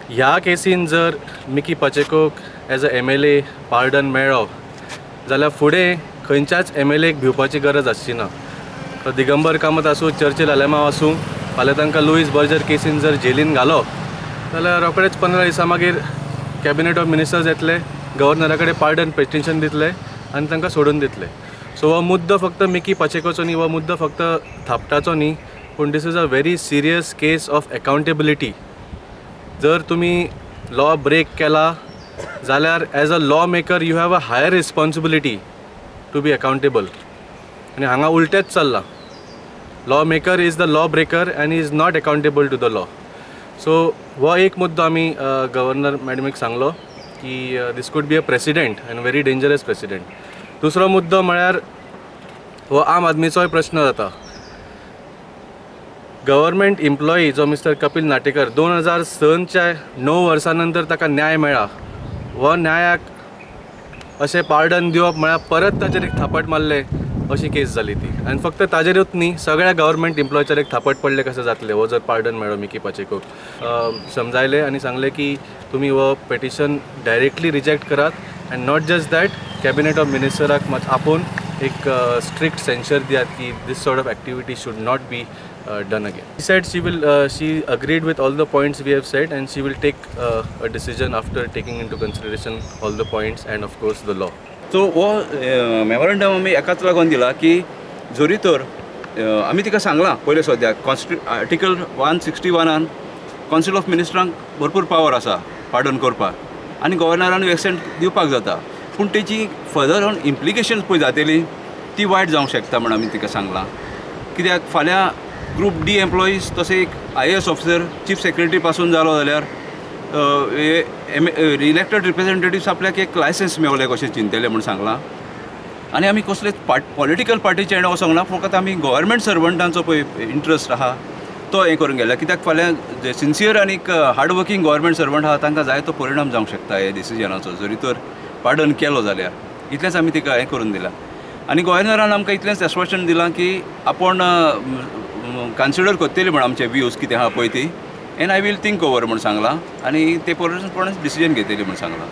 ह्या केसीन जर Mickey पाचेकोक as a MLA pardon मेळ्ळो जाल्यार फुडें खंयच्याच एमएलएक भिवपाची गरज आसची ना. तो दिगंबर कामत आसूं, चर्चिल आलेमांव आसूं, फाल्यां तांकां लुईस बर्जर केसीन जर जेलीन घालो जाल्यार रोखडेच 15 दिसां मागीर कॅबिनेट ऑफ मिनिस्टर्स येतले, गव्हर्नरा कडेन पार्डन पेटिशन दितले आनी तांकां सोडून दितले. सो हो मुद्दो फक्त मिकी पाचेकोचो न्ही, हो मुद्दो फक्त थापटाचो न्ही, पूण this is a very serious case of accountability. जर तुमी लॉ ब्रेक केला जाल्यार as a law maker you have a higher responsibility to be accountable. आनी हांगा उलटेंच चल्लां. Law maker is the law breaker and is not accountable to the law. So हो एक मुद्दो आमी गव्हर्नर मॅडमीक सांगलो की this could be a precedent and very dangerous precedent. दुसरो मुद्दो म्हळ्यार हो आम आदमीचोय प्रश्न जाता. गव्हर्मेंट एम्प्लॉई जो मिस्टर कपिल नाटेकर, 2006च्या 9 वर्सां नंतर ताका न्याय मेळ्ळा. हो न्यायाक अशें पार्डन दिवप म्हळ्यार परत ताचेर एक थापट मारलें अशी केस जाली ती. आनी फक्त ताजेरूच न्ही, सगळ्या गव्हर्मेंट एम्प्लॉयचेर एक थापट पडलें कशें जातलें हो जर पार्डन मेळ्ळो मिकी पाचेकोक. समजायलें आनी सांगलें की तुमी हो पेटिशन डायरेक्टली रिजेक्ट करात and not just that, cabinet of मिनिस्टराक मात आपोवन एक स्ट्रिक्ट सेन्शर दियात की this sort of activity should not be done again. She said she agreed with all the points we have said and she will take a decision after taking into consideration all the points and of course the law. So हो memorandum आमी एकाच लागून दिला की जरी तर आमी तिका सांगलां पयलें सद्याक आर्टिकल 161 कौन्सिल ऑफ मिनिस्टरांक भरपूर पावर आसा पार्डन करपाक आनी गव्हर्नरान एक्सेंट दिवपाक जाता, पूण तेची फर्दर ऑन इम्प्लिकेशन्स पळय जातली ती वायट जावंक शकता म्हण आमी तिका सांगलां. कित्याक फाल्यां ग्रूप डी एम्प्लॉईज तशें एक IAS officer, chief secretary पासून जालो जाल्यार इलेक्टेड रिप्रेझेंटेटिव्स आपल्याक एक लायसन्स मेवलें कशें चिंतलें म्हूण सांगलां. आनी आमी कसलेच पॉलिटिकल पार्टीचे हेणें वचोंक ना, फकत आमी गव्हर्मेंट सर्वंटांचो पळय इंट्रस्ट आहा तो हें करूंक गेल्या. कित्याक फाल्यां जे सिन्सियर आनीक हार्ड वर्कींग गव्हर्मेंट सर्वंट आहा तांकां जायतो परिणाम जावंक शकता हे डिसिजनाचो जरी तर पार्डन केलो जाल्यार. इतलेंच आमी तिका हें करून दिलां आनी गव्हर्नरान आमकां इतलेंच आश्वासन दिलां की आपूण कन्सिडर करतली म्हण आमचे व्यूज कितें आहा पळय ती, and I will think over म्हूण सांगलां आनी ते प्रमाणे डिसिजन घेतली म्हूण सांगलां.